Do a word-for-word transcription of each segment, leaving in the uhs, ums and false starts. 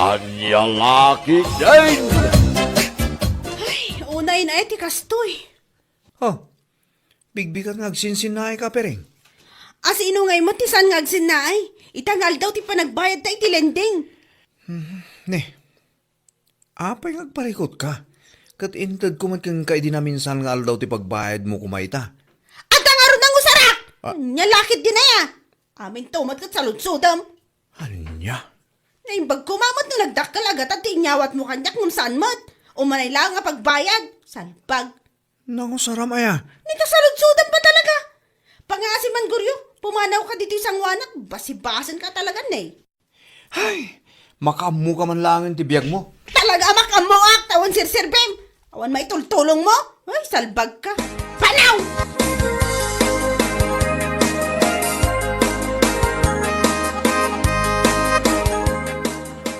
Ania la ketdin? Ay, unay na iti kastoy. Oh, bigbigat nga agsinsinnaay ka, Piring. Asino ngay met ti saan nga agsinnaay? Ita nga aldaw ti panagbayadta iti lending. Hmm, ne. Apay nga agparikut ka? Ket intedko met kenka idi naminsan nga aldaw ti pagbayadmo koma ita. Adda ngarud nangusarak! Ah. Ania la ketdin aya? Aminto met ket saludsodem. Ania? Naimbag koma met no nagdakkel a gatad ti inyawatmo kaniak ngem saan met. Umanay laeng a pagbayad. Salbag. Nangusaram aya? Ni kasaludsodem pa talaga. Pangaasi man, Goryo. Pumanawka ditoy sanguanak. Basibasenka talaga, ne. Ay, makaammoka man laengen ti biagmo. Talaga a makaammoak, ta awan serserbim. Awan maitultulongmo. Ay, salbagka. Panaw!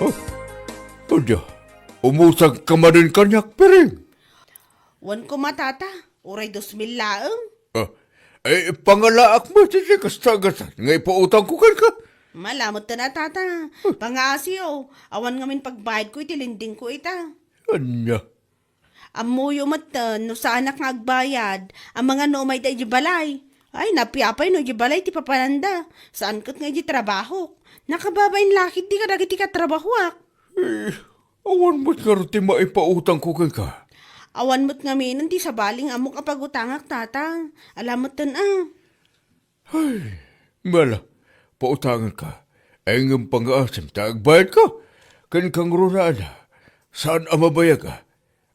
Oh, adda, umusagka manen kaniak, Piring? Wen koma, Tata. Uray dos mil laeng. Ah, ay, pangalaak met iti kasta a gatad nga ipautangko kenka. Ala metten a, Tata. Pangaasiyo, awan ngamin pagbayadko iti lendingko ita. Ania? Ammoyo metten no saanak nga agbayad, amangan no umayda idiay balay. Ay, napiapay no idiay balay ti papananda. Saan ket nga idiay trabahok. Nakababain la ketdi kadagiti katrabahoak. Eh, awan met ngarud ti maipautangko kenka. Awan met ngaminen ti sabali nga ammok a pagutangak, Tata. Ala metten a. Ay, mala, pautangenka. Ay, ngem pangaasim ta agbayadka. Kenka ngarud a, saan a mabayag a?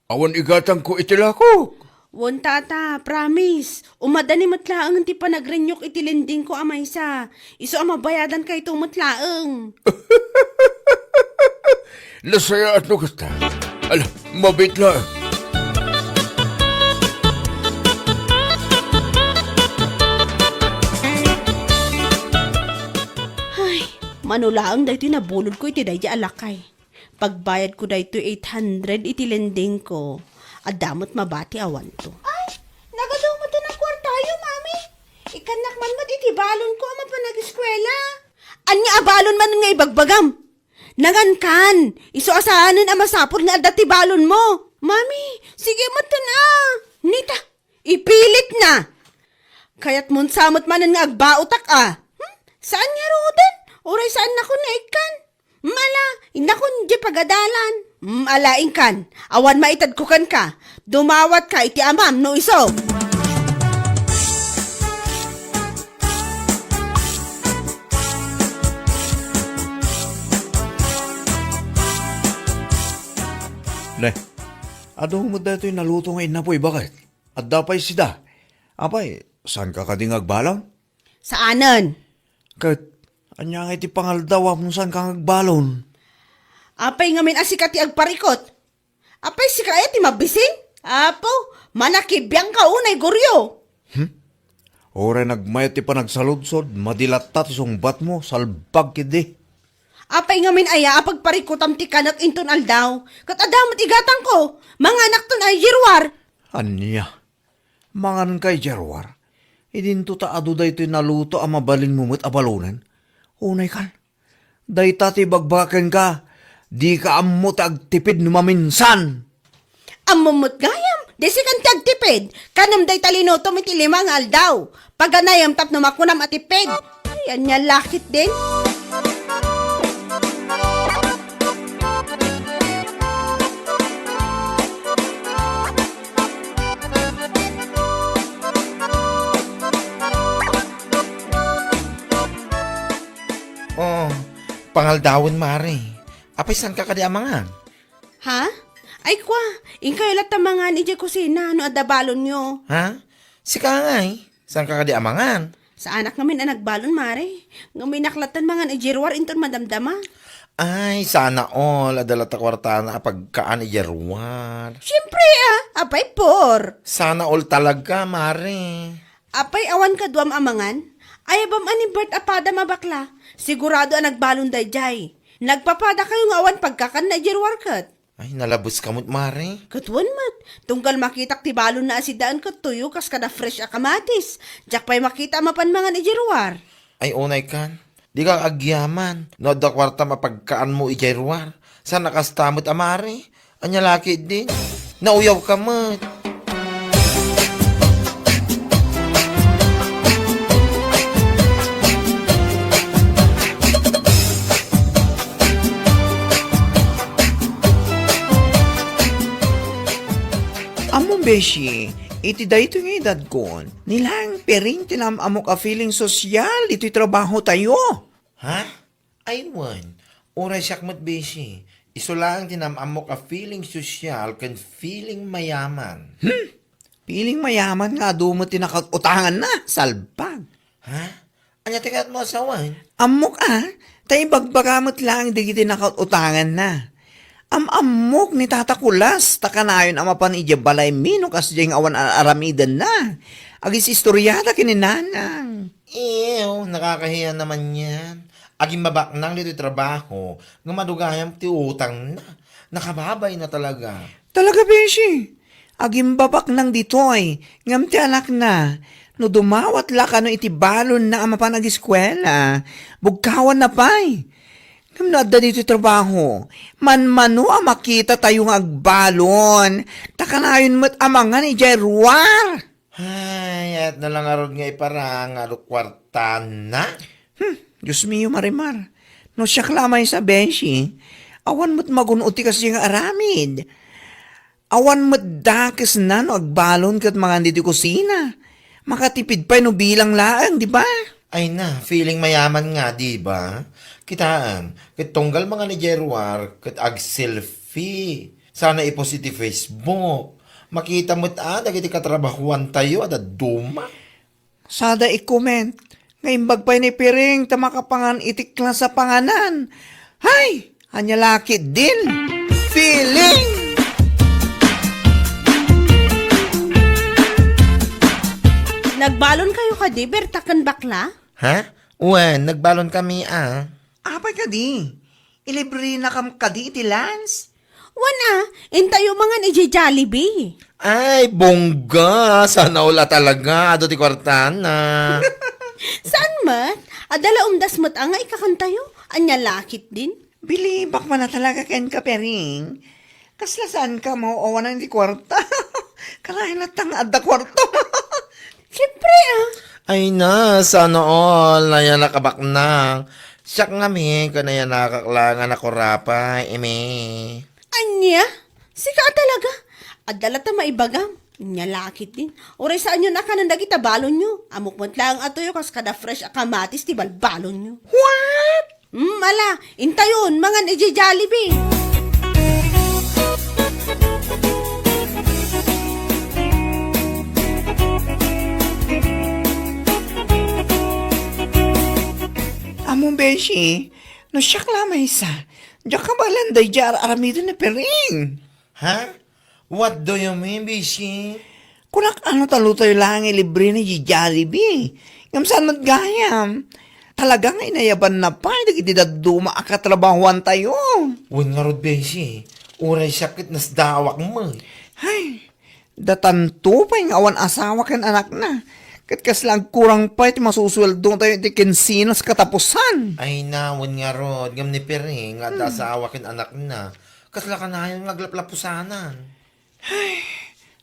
Awan igatangko iti lakok. Wen, Tata, promise. Umadani met laeng ti panagrenew-k iti lendingko a maysa. Isu a mabayadan kayto met laeng. Nasayaat no kasta. Ala, mabiit laeng. Ay, mano laeng daytoy nabulodko iti daydi a lakay. Pagbayadko daytoy eight hundred iti lendingko. Adda met mabati awanto. Ay, nagadu met a kuartayo, Mami. Ikkannak man met iti balonko a mapan ageskuela. Ania a balon man nga ibagbagam? Nangankan, isu a saanen a masapul nga adda ti balonmo. Mami, sige met a. Nita, ipilitna. Kayatmon sa met manen nga agbaotak a. Hmm? Saan ngaruden? Uray saannakon nga ikkan. Mala, innakon di pagadalan. Mala, inkan. Awan maitedko kenka. Dumawatka iti amam no isu. Ne, adu met daytoy naluto nga innapoy, baket? Adda pay sida. Apay, saanka kadi nga agbalon? Saanen. Ket, ania nga iti pangaldawam no saanka nga agbalon? Apay ngamin a sika ti agparikut? Apay sika aya ti mabising? Apo, manakibiangka unay, Goryo. Hmm? Uray nagmayat ti panagsaludsod, madi latta ti sungbatmo, salbag ketdi. Apay ngamin aya a pagparikutam ti kanak inton aldaw? Ket adda met igatangko, manganakton a idiay ruar. Ania? Manganka idiay ruar? Idinto ta adu daytoy naluto a mabalinmo met a balonen? Unay kan. Dayta ti ibagbaga kenka, dika ammo ti agtipid no maminsan. Ammom met gayam, di sikan ti agtipid. Kanem dayta linutom iti lima nga aldaw. Paganayem tapno makunam a tipid. Ay, ania la ketdin? Oh, pangaldawen, Mare. Apay, saanka kadi a mangan? Ha? Ay, kua, inkayo latta mangan idiay kusina no adda balonyo. Ha? Sika ngay, saanka kadi a mangan? Saanak ngamin a nagbalon, Mare. Ngem innak lattan mangan idiay ruar inton madamdama. Ay, sana all. Adda latta kuartana a pagkaan idiay ruar. Siempre, ah. Apay, por. Sana all talaga, Mare. Apay, awan kaduam a mangan? Ayabam a ni Bert a padam a bakla. Sigurado a nagbalon daydiay. Nagpapadakayo nga awan pagkakanna idiay ruar ket. Ay, nalabeska met, Mare. Ket wen met, tunggal makitak ti balonna a sidaen ket tuyo kas kada fresh a kamatis. Diak pay makita a mapan mangan idiay ruar. Ay, unay kan. Dika agyaman. No adda kuartam a pagkaanmo idiay ruar, Saan a kasta met a mare? Ania la ketdin? Nauyawka met. Ammom, beshi, iti daytoy nga edadkon, ni laeng Piring ti naam-ammok a feeling sosyal ditoy trabahotayo. Ha? Ay wen, uray siak met, beshi. Isu laeng ti naam-ammok a feeling sosyal ken feeling mayaman. Hmm? Feeling mayaman nga adu met ti nakaut-utanganna, salbag. Ha? Ania ti kayatmo a sawen? Ammok a, ta ibagbaga met laeng dagiti nakaut-utanganna. Am-ammok ni Tata Kulas, ta kanayon a mapan idiay balaymi no kasdiay nga awan ar-aramidenna. Agis-istoriada ken ni Nanang. Ew, nakakahiya naman yan. Agimbabaknang ditoy trabaho, nga madugayam ti utangna. Nakababay na talaga. Talaga, beshi. Agimbabaknang ditoy, ngem ti anakna, no dumawat la kano iti balonna a mapan agiskuela, bugkawanna pay. Ngem no adda ditoy trabaho, manmano a makitatayo nga agbalon, ta kanayon met a mangan idiay ruar. Ay, ayat na lang ngarud nga iparang nga adu kuartana. Hmm, Dios mio, Marimar. No siak la maysa, beshi, awan met magun-od ti kasdiay nga aramid. Awan met dakesna no agbalon ket mangan ditoy kusina. Makatipid pay no bilang laeng, di ba? Ay na, feeling mayaman nga, di ba? Kitaem, ket tunggal mangan idiay ruar, ket agselfie. Sana i-post iti Facebook. Makita met a dagiti katrabahoantayo a dadduma. Sada i-comment nga imbag pay ni Piring ta makapangan iti klase a panganan. Hay! Ania la ketdin? Feeling! Nagbalon kayo kadi, Berta ken Bakla? Ha? Wen, nagbalon kami a. Apay kadi? Ilibrenakam kadi iti lunch? Wen a, intayo mangan idiay Jollibee. Ay, bongga! Sana all a talaga. Adu ti kuartana. Saan met? Adda la umdas met a nga ikakantayo. Ania la ketdin? Bilibak man a talaga kenka, Piring. Kasla saanka a maawanan ti kuarta? Kanayon latta nga adda kuarta. Siempre a. Ay na, sana all, nayanak a baknang. Siak ngamin, ket nayanakak la nga nakurapay, imi. Ania? Sika a talaga? Adda latta maibagam. Ania la ketdin. Uray saanyon a kanen dagita balonyo. Ammok met laeng a tuyo kas kada fresh a kamatis ti balbalonyo. What? Hmm, ala, intayon, mangan idiay Jollibee. Ammom, beshi, no siak la maysa, diak kabaelan daydiay ar-aramiden ni Piring. Ha? What do you mean, beshi? Kunak, ano, ta lutayo laeng ilibre ni Jollibee. Ngem saan met gayam? Talaga nga inayabanna pay dagiti dadduma a katrabahoantayo. Wen ngarud, beshi. Uray siak ket nasdaawak met. Hay, datanto pay nga awan asawa ken anakna. Ket kasla agkurang pay ti masusueldotayo iti kinsinas katapusan. Ay na, wen ngarud, ngem ni Piring nga adda Hmm. asawa ken anakna. Kasla kanayon nga aglaplapusanan. Ay,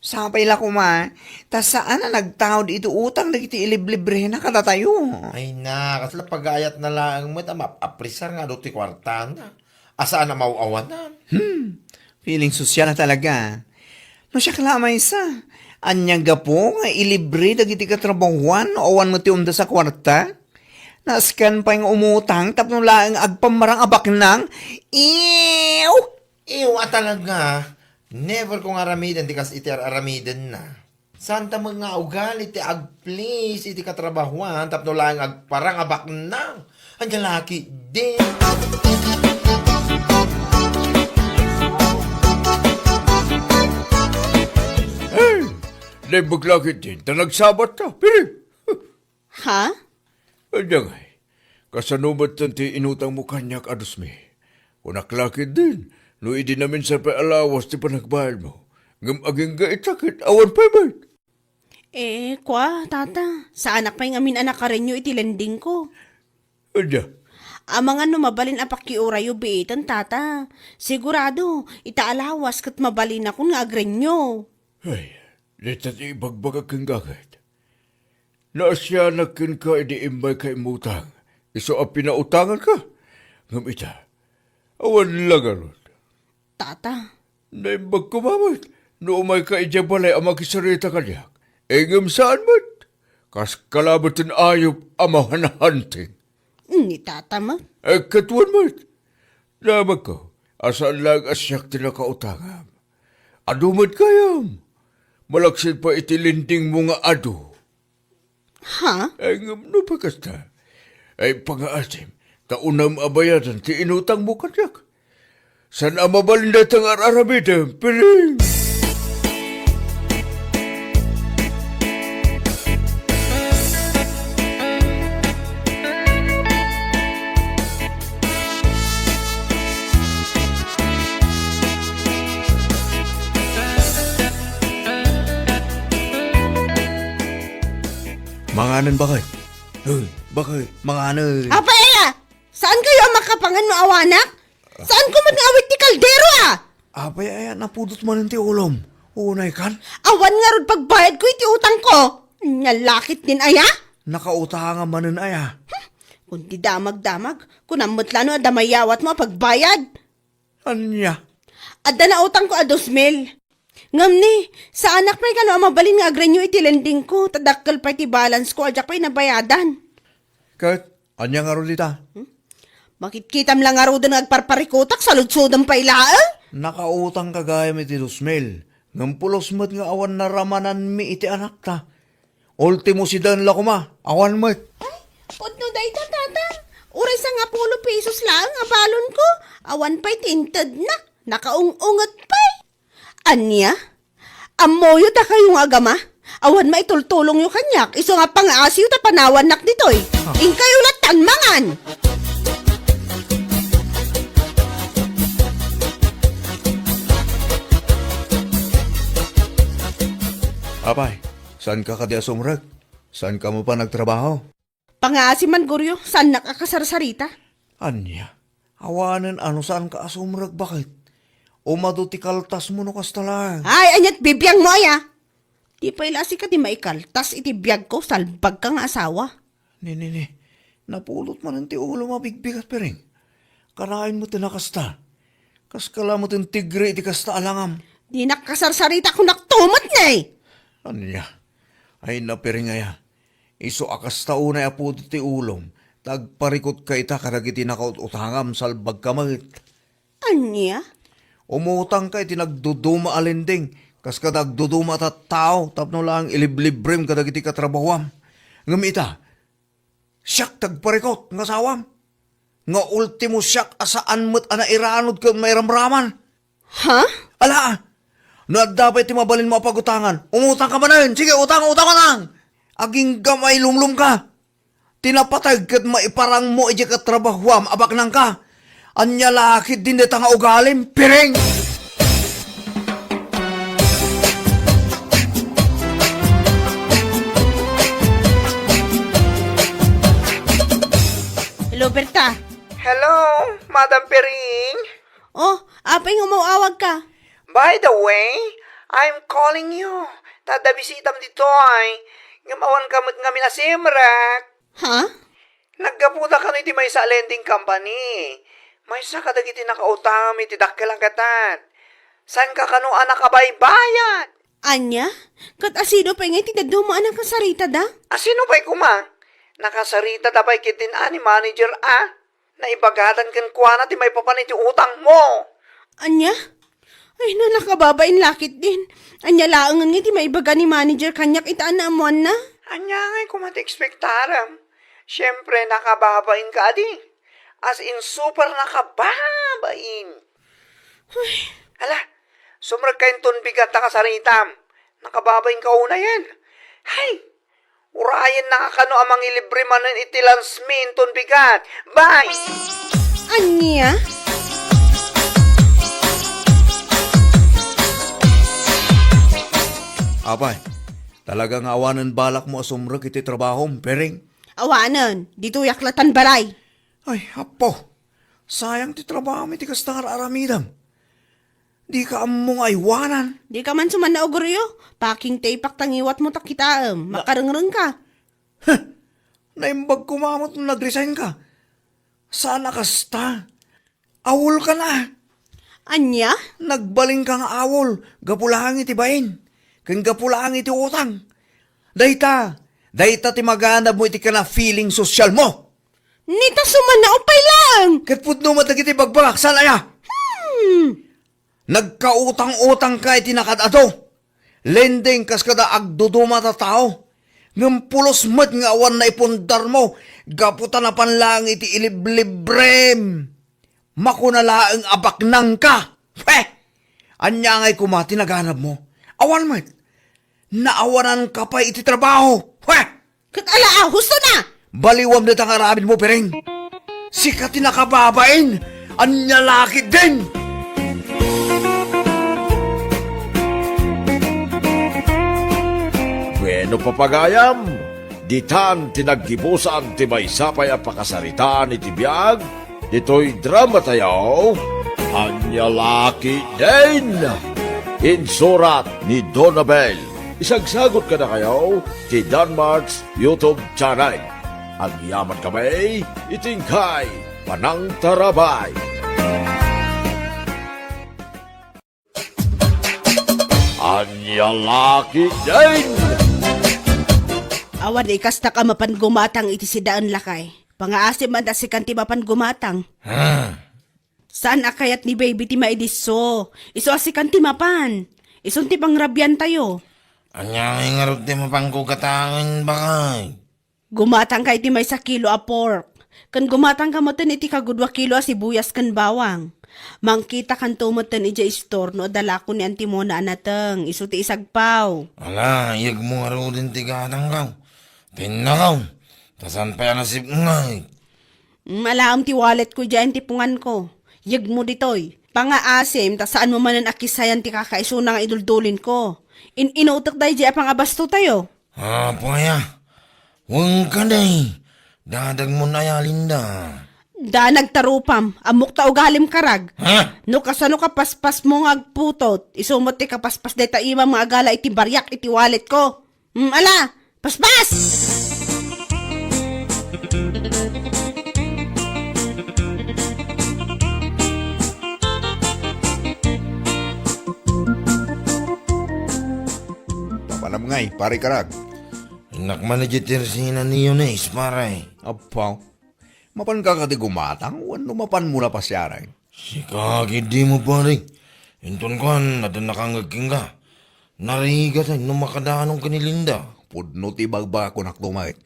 sapay la koma, ta saan a nagtaud iti utang dagiti iliblibrena kadatayo. Ay na, kasla pagayatna laeng met a maap-apresar nga adu ti kuartana. A saan a maawanan. Hmm, feeling sosyal a talaga. No siak la maysa, ania gapu nga ilibre dagiti katrabahoan no awan met ti umdas a kuarta? Nasken pay nga umutang tapno laeng agpammarang a baknang? Ew! Ew a talaga. Never ko nga aramiden ti kas iti ar-aramidenna. Saan ta met nga ugali ti agplis iti katrabahoan tapno laeng agparang a baknang. Ania la ketdin. Hey! Naimbag la ketdin ta nagsabat ta, Piring. Ha? Adda ngay, kasano met ti inutangmo kaniak a dos mil? Kunak la ketdin, no idi naminsan pay a lawas ti panagbayadmo, ngem agingga ita ket awan pay met. Eh, kua, tata, saanak pay ngamin a nakarenyo iti lendingko. Adda. Amangan no mabalin a pakiurayo biiten, tata. Sigurado, ita a lawas ket mabalinakon nga agrenew. Ay, dita ti ibagbagak kenka ket. Naasianak kenka idi immayka immutang, isu a pinautanganka. Ngem ita, awan la ngarud. Tata. Naimbag koma met no umayka idiay balay a makisarita kaniak. Ngem saan met. Kaska la met ti ayup a mahanhanting. Ni tata met. Eh, ket wen met. Damagko a saan laeng a siak ti nakautangam. Adu met gayam. Malaksid pay iti lendingmo nga adu. Ha? Ay, ngem no pakasta, ay, pangaasim, ta unam a bayadan ti inutangmo kaniak. Saan a mabalin dayta nga ar-aramidem, piring! Manganen, baket. Hoy, baket, manganen. Apay aya? Saan kayo a makapangan no awanak? Saan ko met nga awit ti kaldero, a? Apay aya, napudot manen ti ulom? Unay kan? Awan ngarud pagbayad ko iti utang ko. Nya lakit din aya? Nakautangam manen aya? Hmm, kun ti damagdamag, kunam met la no adda mayawat mo a pagbayad. Ania? Adda nautang ko a dos mil. Ngem ni, saanak pay kano a mabalin nga agrenew iti lending ko, ta dakkel pay ti balance ko a diak pay nabayadan. Ket, ania ngarud ita? Hmm? Makitkitam la ngaruden nga agparparikutak, saludsodem pay laeng? Nakautangka gayam iti dos mil, ngem pulos met nga awan naramananmi iti anakta. Ultimo sidaen la koma, awan met. Ay, pudno dayta, tata. Uray sangapulo pesos laeng a balonko. Awan pay ti intednak. Nakaung-unget pay. Ania? Ammoyo dakayo nga agama? Awan maitultulongyo kaniak, isu nga pangaasiyo ta panawannak ditoy. Ah. Inkayo lattan mangan. Apay, saanka kadi a sumrek? Saanka met a nagtrabaho? Pangaasi man, Goryo, saannak a kasarsarita. Ania? Awanen a no saanka a sumrek, baket? Umadu ti kaltasmo no kasta laeng. Ay, aniat bibiangmo aya? Di pay la sika ti maikaltas iti biagko, salbagka nga asawa. Ni, ni, ni. Napulot manen ti ulom a bigbigat, piring. Kanayon met a kasta. Kaska la met ti tigre iti kasta a langam. Dinak kasarsarita, kunak tumet ne. Ania? Ay, napiring aya. Isu a kasta unay a pudot ti ulom, ta agparikutka ita kadagiti nakaut-utangam, salbagka met. Ania? Umutangka iti nagduduma a lending, kas kada agduduma a tattao, tapno laeng iliblibrem kadagiti katrabahoam. Ngem ita, siak ti agparikut nga asawam. Nga ultimo siak a saan met a nairanod ken mairamraman. Ha? Ala, no adda pay ti mabalinmo a pagutangan, umutangka manen. Sige, utang, utang, utang. Agingga mailumlomka. Ti napateg ket maiparangmo idiay katrabahoam a baknangka. Ania la ketdin dayta nga ugalim, piring? Hello, Berta. Hello, Madam Piring. Oh, apay nga umaw-awag ka? By the way, I'm calling you. Ta adda bisitam ditoy. Ngem awanka met ngamin a simrek. Ha? Naggapuda kano iti maysa a lending company. Maysa kadagiti nakautangam iti dakkel a gatad. Saanka kano a nakabaybayad? Ania? Ket asino pay ngay ti dadduma a nakasaritada? Asino pay koma? Nakasaritada pay ketdin a ni manager a. Naibagadan kenkuana ti maipapan iti utangmo. Ania? Ay, no, nakababain la ketdin. Ania laengen nga ti maibaga ni manager kaniak ita a naammoanna? Ania ngay koma ti ekspektarem? Siempre, nakababain ka adi. As in, super nakababain. Ay. Ala, sumrekka inton bigat ta kasaritam. Nakababain ka unayen. Hay! Urayenna nga kano a mangilibre manen iti lunch mi inton bigat. Bye! Ania? Apay, talaga nga awanen balakmo a sumrek iti trabahom, Piring? Awanen, ditoyak latan balay. Ay, Apo, sayang ti trabaho mi ti kasta nga aramidem. Dika ammo nga aywanan. Dika man suman nauguryo. Packing tape-ak ta ngiwatmo ta kitaem. Na- Makarengrengka. Huh! Naimbag koma met no nag-resign ka. Saan a kasta? Awol ka na. Ania? Nagbalin ka nga awol, gapu laeng iti bain, ken gapu laeng iti utang. Dayta, dayta ti maganabmo iti kana feeling social mo. Nita, sumanaw pay laeng. Ket pudno met dagiti bagbagak, saan aya? Hmm. Nagkautang-utang ka iti nakaad-adu. Lending kas kada agduduma ta tao. Ngem pulos met nga awan naipundarmo gapu ta napan laeng iti iliblibrem. Makuna laeng a baknang ka. Heh! Ania ngay koma ti naganabmo? Awan met. Naawanan ka pay iti trabaho. Heh! Ket ala, ah, husto na! Baliwam dayta nga aramidmo, Piring. Sika ti nakababain. Ania la ketdin? Bueno, papagayam, ditan ti naggibusan ti maysa pay a pakasaritaan iti biag ditoy dramatayo, Ania la ketdin? Insurat ni Donabel. Isagsagot kadakayo ti Danmart's YouTube channel. Agyaman kami iti inkay panangtarabay. Ania la ketdin? Awan ikastak a mapan gumatang iti sidaen, lakay. Pangaasim man ta sikan ti mapan gumatang. Ha? Saan a kayat ni baby ti maidisso? Isu a sikan ti mapan. Isun ti pangrabiantayo. Ania ngay ngarud ti mapanko gatangen, bakay? Gumatangka iti maysa kilo a pork. Ken gumatangka metten iti kagudua kilo a sibuyas ken bawang. Mangkitakanto metten idiay istor no adda lako ni Antimona a nateng, isu ti isagpaw. Ala, iyegmo ngaruden ti gatangko. Tinnakaw, ta saan pay a nasipnget. Mm, alaem ti walletko idiay antipunganko. Iyegmo ditoy. Pangaasim, ta saanmo manen a kisayan ti kakaisuna nga iduldulinko. In-inutek daydiay a pangabastotayo. Apo aya, wen kadi, dadagmon aya, Linda? Da, nagtarupam, ammok ta ugalim karag. Ha? No kasano kapaspasmo nga agputot, isu met ti kapaspas dayta imam nga agala iti bariak iti walletko. Mm, ala, paspas! Mapanam ngay, pare karag. Innak man idiay tersina ni Eunice, pare. Apo, mapanka kadi gumatang wenno mapanmo la pasiareng? Sika ketdin, pare. Inton kuan, adda nakangngeg kenka. Narigat no makadanon ken ni Linda. Pudno ti ibagbagak kunakto met.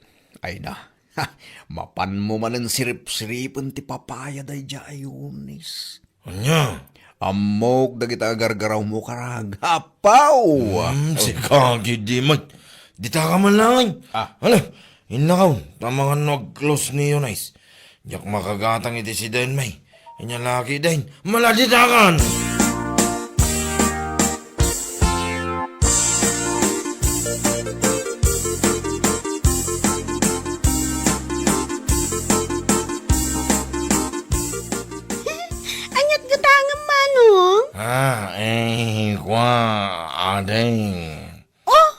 Ay na. Ha, mapanmo manen siripsiripen ti papaya daydiay a Eunice. Ania? Ammok dagiti agargarawmo, karag. Apaw! Hmm, sika ketdin met. Ditaka man laeng. Ah. Ala, innakaw, ta amangan no ag-close ni Eunice. Diak makagatang iti sidaen, may. Ania la ketdin, maladitakan! Aniat gatangem, Manong? Ah, eh, kua, ading. Oh,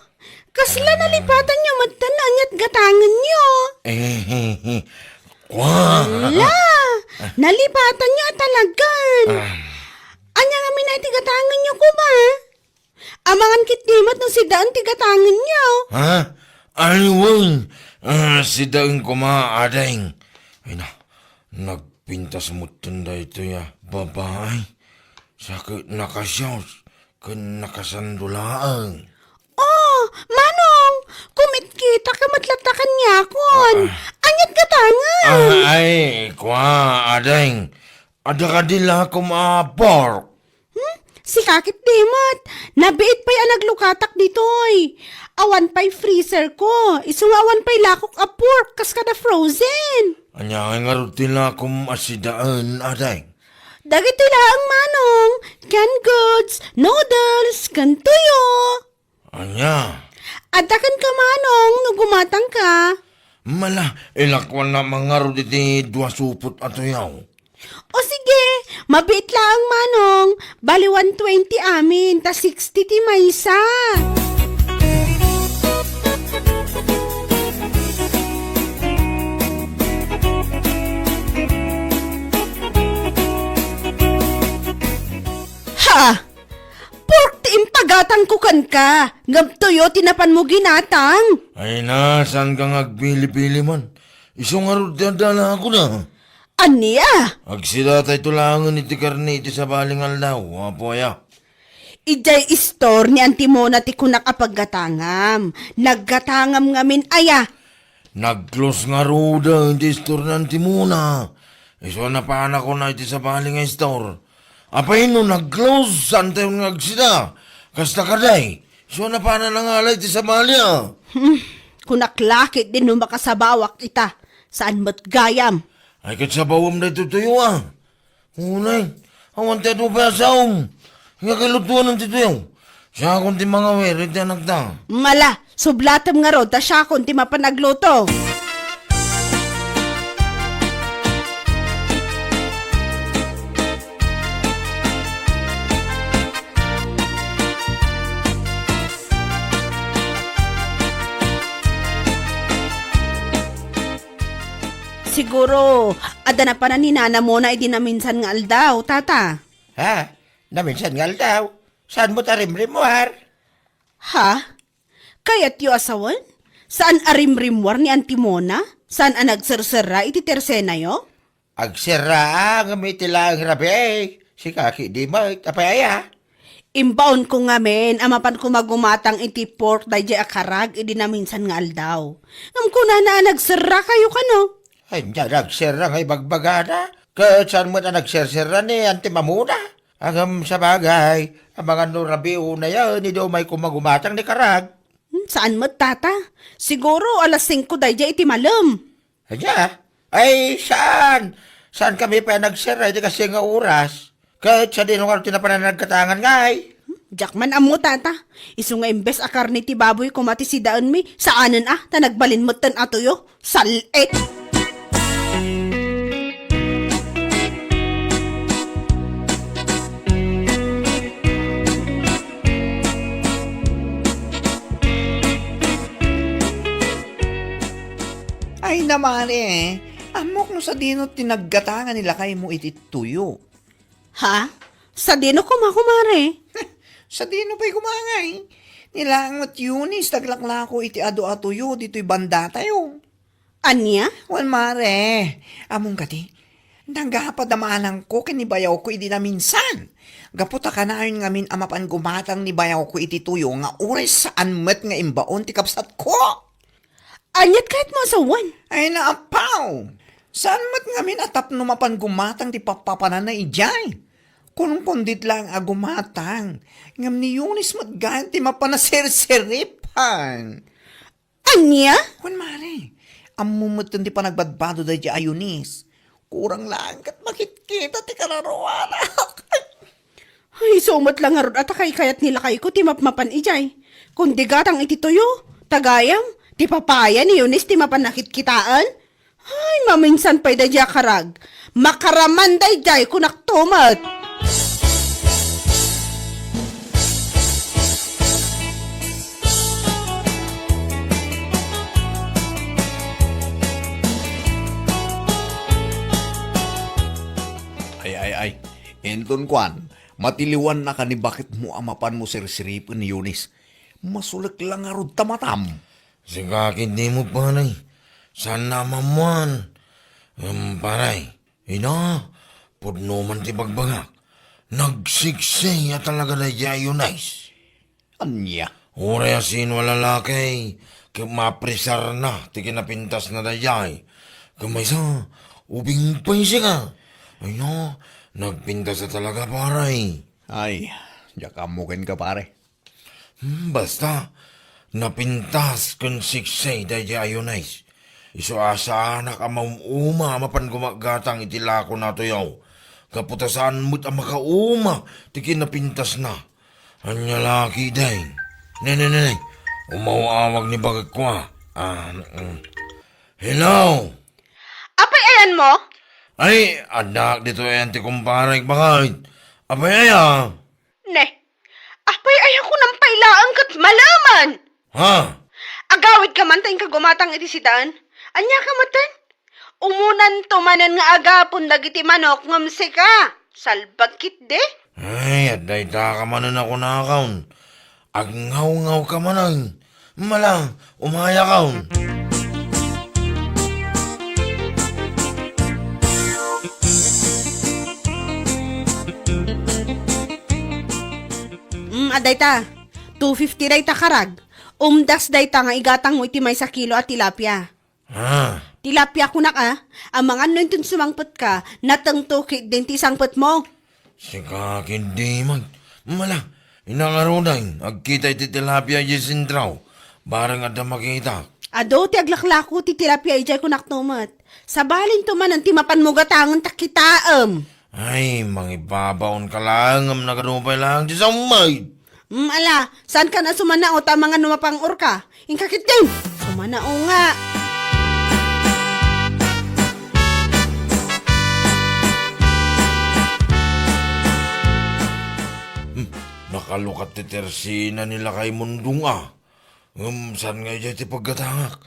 kasla nalipatanyo metten no aniat gatangenyo? Eh, kua. Ala, nalipatanyo a talagan. Ah. Ania ngamin a iti gatangenyo koma? Amangan ketdi met no sidaen ti gatangenyo. Ha? Ay, wen. Ah, sidaen koma, ading. Ay na, nagpintas metten daytoy a babai. Sa ket nakasios ken nakasando laeng. Oh, Manong, kumitkita ka met latta kaniakon. Ah. Aniat gatangen? Ah, ay, kua, ading. Adda kadi lakom a pork? Hmm? Sika ketdi met. Nabiit pay a naglukatak ditoy. Awan pay freezer ko. Isu nga awan pay lakok a pork kas kada frozen. Ania ngay ngarud ti lakom a sidaen, ading? Dagitoy laeng, Manong, canned goods, noodles, ken tuyo. Ania? Adda kenka, Manong, no gumatangka. Mala, ilakuanna man ngarud iti dua supot a tuyaw. O sige, mabiit laeng, Manong. Bali one twenty amin, ta sixty ti maysa. Ha! Pork ti impagatangko kenka, ngem tuyo ti napanmo ginatang. Ay na, saanka nga agpili-pili man. Isu ngarud ti addanakon a. Ania? Agsidatayto laengen iti karne iti sabali nga aldaw, Apo aya. Idiay istor ni Antimona ti kunak a paggatangam. Naggatangam ngamin aya. Nag-close ngaruden ti istor ni Antimona. Isu a napanakon iti sabali nga istor. Apay no nag-close, saantayon nga agsida? Kasta kadi, isu a napana nangalay ti sabali a. Hmm, kunak la ketdi no makasabawak ita. Saan met gayam? Ay, ket sabawem daytoy tuyo a. Unay, awan ti adu pay a saom. Nga kalutuan ti tuyo. Siakon ti mangawir iti anakta. Mala, sublatem ngarud ta siakon ti mapan agluto. Siguro, adda napanan ni Nana Mona idi naminsan nga aldaw, Tata. Ha? Naminsan nga aldaw? Saan mo ta rimrimmuar? Ha? Kayatyo a sawen? Saan a rimrimmuar ni Antimona? Saan a nagserserra iti tersenayo? Agserra a, ngem iti laeng rabii, sika ketdi met, apay aya? Imbaonko ngamin a mapanko magumatang iti pork daydiay a karag idi naminsan nga aldaw. Ngem kunana a nagserrakayo kano? Ania nagserra nga ibagbagana? Ket saan met a nagserserra ni Antimona? Ngem sabagay, amangan no rabii unayen idi umayko magumatang ni karag. Hmm, saan met, Tata? Siguro alas singko daydiay iti malem. Ania? Ay, saan? Saankami pay a nagserra iti kastoy nga oras? Ket sadino ngarud ti napanan a naggatangan ngay? Diak man ammo, Tata. Isu nga imbes a karne ti baboy koma ti sidaenmi, saanen a, ta nagbalin metten a tuyo. Sal-et! Ay na, mare, ammok no sadino ti naggatangan ni lakaymo iti tuyo. Ha? Sadino koma, kumare? Sadino pay koma ngay? Ni laeng met Eunice ti aglaklako iti adu a tuyo ditoy bandatayo. Ania? Wen, mare, ammom kadi, nagapad a maanangko ken ni bayawko idi naminsan. Gapu ta kanayon ngamin a mapan gumatang ni bayawko iti tuyo nga uray saan met nga imbaon ti kabsatko. Aniat kayatmo a sawen? Ay, naapaw! Saan met ngamin a tapno mapan gumatang ti pappapananna idiay? Kunkundit laeng a gumatang, ngem ni Eunice met gayam ti mapan a serseripan. Ania? Wen, mare, ammom metten ti panagbadbado daydiay a Eunice. Kurang laeng ket makitkita ti kararuanak. Ay, isu met la ngarud a ta kaykayat ni lakayko ti mapmapan idiay. Kundi gatang iti tuyo, ta gayam, ti papaya ni Eunice ti mapan a kitkitaen. Ay, maminsan pay daydiay a karag. Makaraman daydiay, kunakto met. Ay, ay, ay. Inton kuan, matiliwannaka ni baketmo a mapanmo serseripen ni Eunice. Masulek la ngarud ta matam. Sika ketdi met, pare. Saanna a maammuan. Em, pare, ina, pudno man ti bagbagak. Nagsiksay a talaga daydiay a Eunice. Ania? Uray a sino a lalaki, ket mapresarna ti kinapintasna daydiay. Ket maysa, ubing pay sika. Ay na, nagpintas a talaga, pare. Ay, diak ammo kenka, pare. Hmm, basta, napintas ken siksay daydiay a Eunice. Isu a saanak a maum-uma a mapan gumagatang iti lakona a tuyo. Gapu ta saan met a makauma ti kinapintasna. Ania la ketdi? Ne, ne, ne, ne. Umaw-awag ni baketko a. Ah, mm. Hello? Apay ayanmo? Ay, addaak ditoy ayan ti kumparek, baket. Apay aya? Ne, apay aya kunam pay laeng ket malaman? Ha? Agawidka man ta inka gumatang iti sidaen. Ania ka metten? Umunanto manen nga agapon dagiti manok ngem sika, salbag ketdi? Ay, adda ita ka manen a kunakon. Agngawngaw ka manen. Mala, umayakon. Mm, adda ita. Two fifty dayta karag. Umdas dayta nga igatangmo iti maysa kilo a tilapia. Ah. Tilapia kunak a, amangan no inton sumangpetka, natengto ketdin ti sangpetmo. Sika ketdi met. Mala, inangarudeng, agkita iti tilapia idiay sentraw. Bareng adda makitak. Adu ti aglaklako ti tilapia idiay kunakto met. Sabalinto manen ti mapanmo gatangen ta kitaem. Ay, mangibabaonka laeng ngem nagadu pay laeng ti sammay. Mm, ala, saankan a sumanao ta amangan no mapang-orka. Inka ketdin. Sumanao nga. Hmm, nakalukat ti tersina ni Lakay Mundong a. Ngem saan nga idiay ti paggatangak?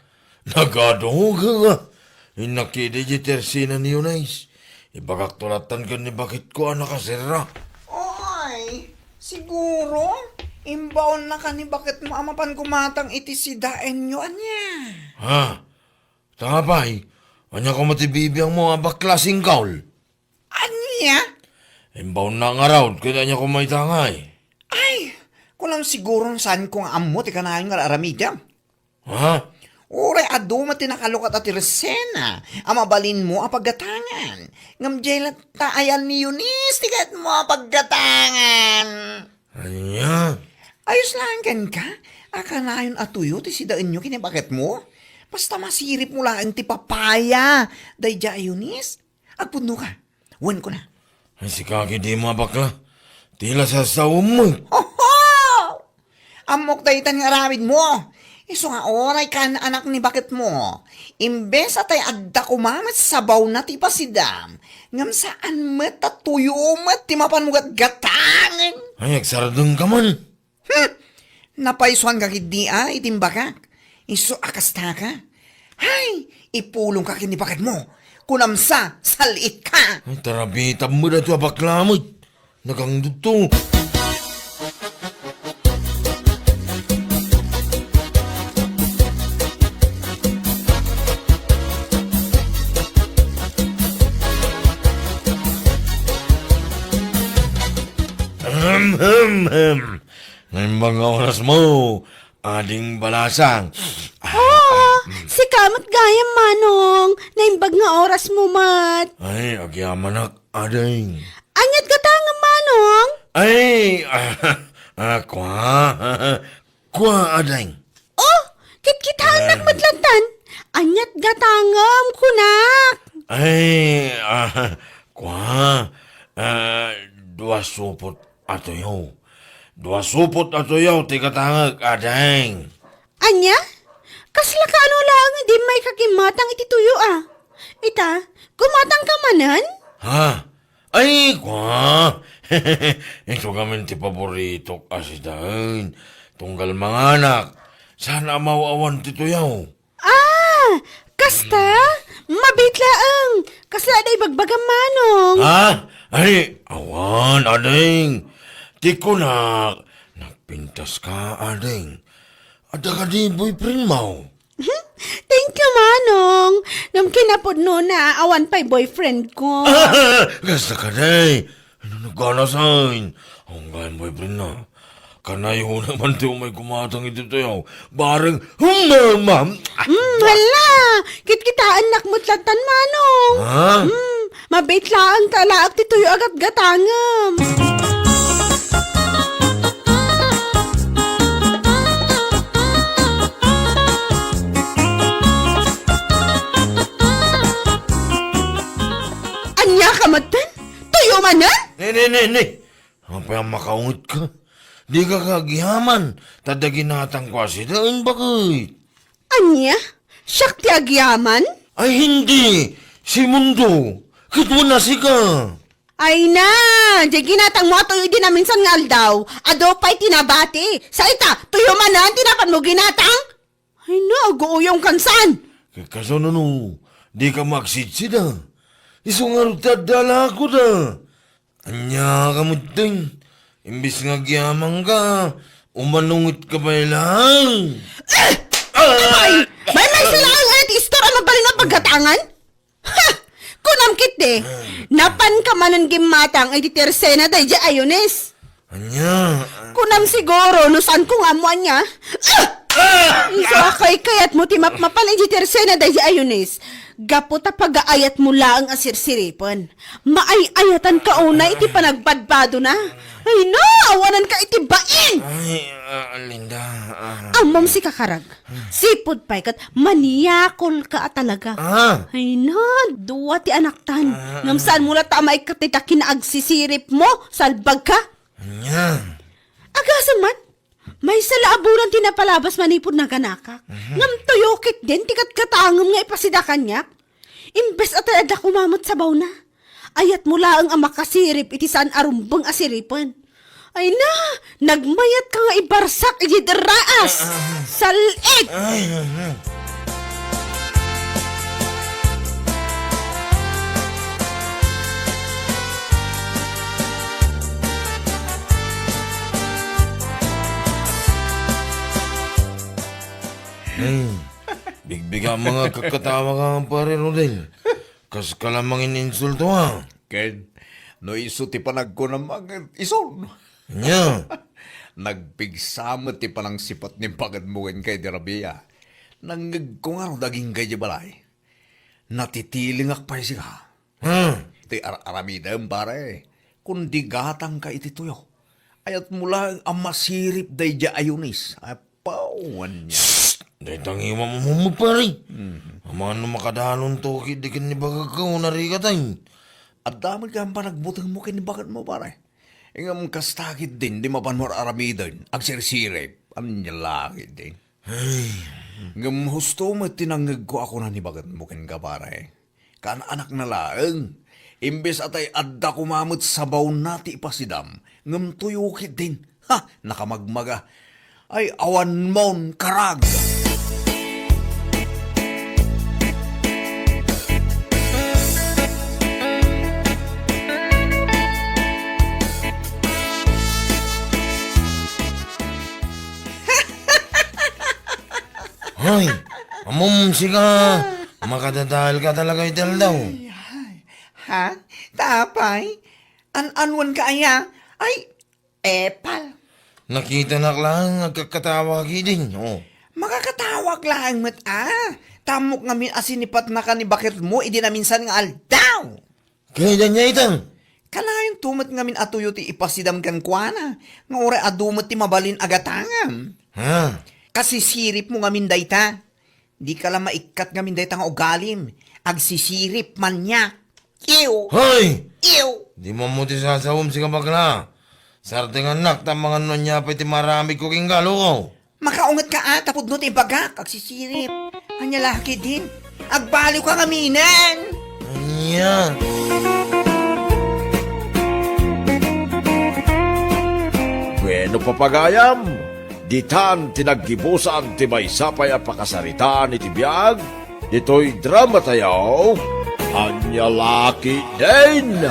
Nagadu nga. Innak idi idiay tersina ni Eunice. Ibagakto lattan ken ni baketko a nakaserra. Oy, siguro, imbaonna ka ni baketmo a mapan gumatang iti sidaenyo, ania? Ha? Ta apay, ania koma ti bibiangmo a bakla singkaw? Ania? Imbaonna ngarud, ket ania koma ita ngay? Ay, kunam siguron saanko nga ammo ti kanayon nga ar-aramidem. Ha? Uray adu met ti nakalukat a tersina a mabalinmo a paggatangan. Ngem diay latta ayan ni Eunice ti kayatmo a paggatangan. Ania? Ayos laeng kenka a kanayon a tuyo ti sidaenyo ken ni baketmo. Basta masiripmo laeng ti papaya daydiay a Eunice. Agpudno ka. Wen kuna. Ay, sika ketdi a bakla. Ti la sasaom mo. Oho! Ammok daytan nga aramidmo. Isu nga uray kaan anak ni baketmo. Imbes a tay adda koma met sabawna ti pasidam, ngem saan met ta tuyo met ti mapanmo gatgatangen. Ay, agsardeng ka man. Hmm! Napaysuanka ketdi a iti imbagak. Isu a kastaka. Hay, ipulongka ken ni baketmo. Kunam sa, sal-itka. Ay, tarabitam met daytoy a bakla met. Nagangdudto. Ahem, hem, hem. Naimbag nga orasmo, Ading Balasang. Ah, oo, ah, mm. Sika met gayam, Manong. Naimbag nga orasmo met. Ay, agyamanak, Ading. Aniat gatangem, Manong? Ay, ah, ah, kua. Kua, Ading. Oh, kitkitaennak met lattan. Aniat gatangem, kunak. Ay, ah, kua. Ah, dua supot a tuyo. Dua supot a tuyo ti gatangek, Ading. Ania? Kasla kaano laeng idi immayka kimmatang iti tuyo a? Ita, gumatang ka manen? Ha? Ay, kua! Isu ngamin ti paboritok a sidaen. Tunggal manganak, saan a maaw-awan ti tuyo. Ah, kasta? Mabiit laeng. Kasla adda ibagbagam, Manong. Ha? Ay, awan, Ading. Ti kunak, nagpintaska, Ading. Adda kadi boyfriendmo? Thank you, Manong. Ngem kinapudnona, awan pay boyfriend ko. Kasta kadi. Ano nagkanasan? Ang gayam boyfriendna. Kanayon man ti umay kumatang iti tuyo. Bareng humama. Hmm, hala! Kitkitaennak met lattan, Manong. Ha? Hmm, mabiit laeng ta alaak ti tuyo a gatgatangem. Ania ka metten? Tuyo manen? Ne, ne, ne, ne. Apay a makaunget ka? Dika kagyaman, ta adda ginatangko a sidaen, baket. Ania? Siak ti agyaman? Ay, hindi. Si Mundo. Ket wen a sika. Ay na, diay ginatangmo a tuyo idi naminsan nga aldaw, adu pay ti nabati. Sa ita, tuyo manen ti napanmo ginatang? Ay na, aguuyongkan saan? Ket kasano no, dika maagsidsida? Isu ngarud ti adda a lakoda. Ania ka metten? Imbes nga agyamanka, umanungetka pay laeng. Eh! Apay! Maymaysa laeng aya ti istor a mabalin a paggatangan? Ha! Kunam ketdi, napanka manen gimmatang iti tersena daydiay a Eunice. Ania? Kunam siguro no saanko nga ammo ania. Ah! Ah! Isu a kaykayatmo ti mapmapan iti tersena daydiay a Eunice. Gapu ta pagaayatmo laeng a sirsiripen. Maay-ayatanka unay iti panagbadbadona. Ay na, awananka iti bain! Ay, ah, Linda, ah. Ammom sika, Karag. Sipud pay ket maniakolka a talaga. Ah. Ay na, dua ti anaktan. Ah. Ngem saanmo latta a maikkat dayta kinaagsisiripmo, salbagka? Ania? Agasem man, maysa la a bulan ti napalabas manipud naganakak. Mhm. Ngem tuyo ketdin ti katgatangem nga ipasida kaniak. Imbes a tay adda koma met sabawna, ayatmo laeng a makasirip iti saan a rumbeng a siripen. Ay na, nagmayatka nga ibarsak iti derraas. Ah, ah. Sal-it! Ay, ah, ah. Hmm. Bigbigam nga kakkatawa ka, Pare Rodel. Kaska la mangininsulto, ha? Ken, no isu ti panagkunam, ket isun. Ania? Nagpigsa met ti panangsipat ni bagetmo kenka idi rabii. Nangngegko ngarud agingga idiay balay. Natitilingak pay sika. Hmm. Ti ar-aramidem, pare. Kundi gatangka iti tuyo. Ayatmo laeng a masirip daydiay a Eunice. Apaw, ania. Shh! Dayta ngiwam mo, pare. Mhm. Amangan no makadalonto ketdi ken ni bagagko, narikatay. Adda met kayat panagbutengmo ken ni bagetmo, pare. Ngem kasta ketdin, di mapanmo ar-aramiden, agsirsirip. Ania la ketdin? Ay. Ngem husto met ti nangngegko a kuna ni bagetmo kenka, pare. Kaan-anakna laeng. Imbes a tay adda koma met sabawna ti ipasidam, ngem tuyo ketdin. Ha! Nakamagmaga. Ay, awanmon, Karag! Hoy, ammom sika, makadadaelka talaga iti aldaw. Ay, ay. Ha? Ta apay? An-anuanka aya? Ay, epal. Nakitanak laeng agkakkatawa ketdin, oh. Makakatawak laeng met, a. Ta ammok ngamin a sinipatnaka ni bagetmo idi naminsan nga aldaw. Ket ania ita? Kanayonto met ngamin a tuyo ti ipasidam kenkuana, nga uray adu met ti mabalin a gatangam. Ha? Kasisiripmo ngamin dayta. Dika la maikkat ngamin dayta nga ugalim. Agsisirip, maniak. Ew! Hoy! Ew! Dimo ammo ti sasawem, sika bakla. Sardengannak, ta amangan no ania pay ti maaramidko kenka, loko. Makaungetka a, ta pudno ti ibagak, agsisirip. Ania la ketdin? Agbaliwka ngaminen! Ania? Bueno, papagayam, ditan ti naggibusan ti maysa pay a pakasaritaan iti biag ditoy dramatayo, Ania La Ketdin!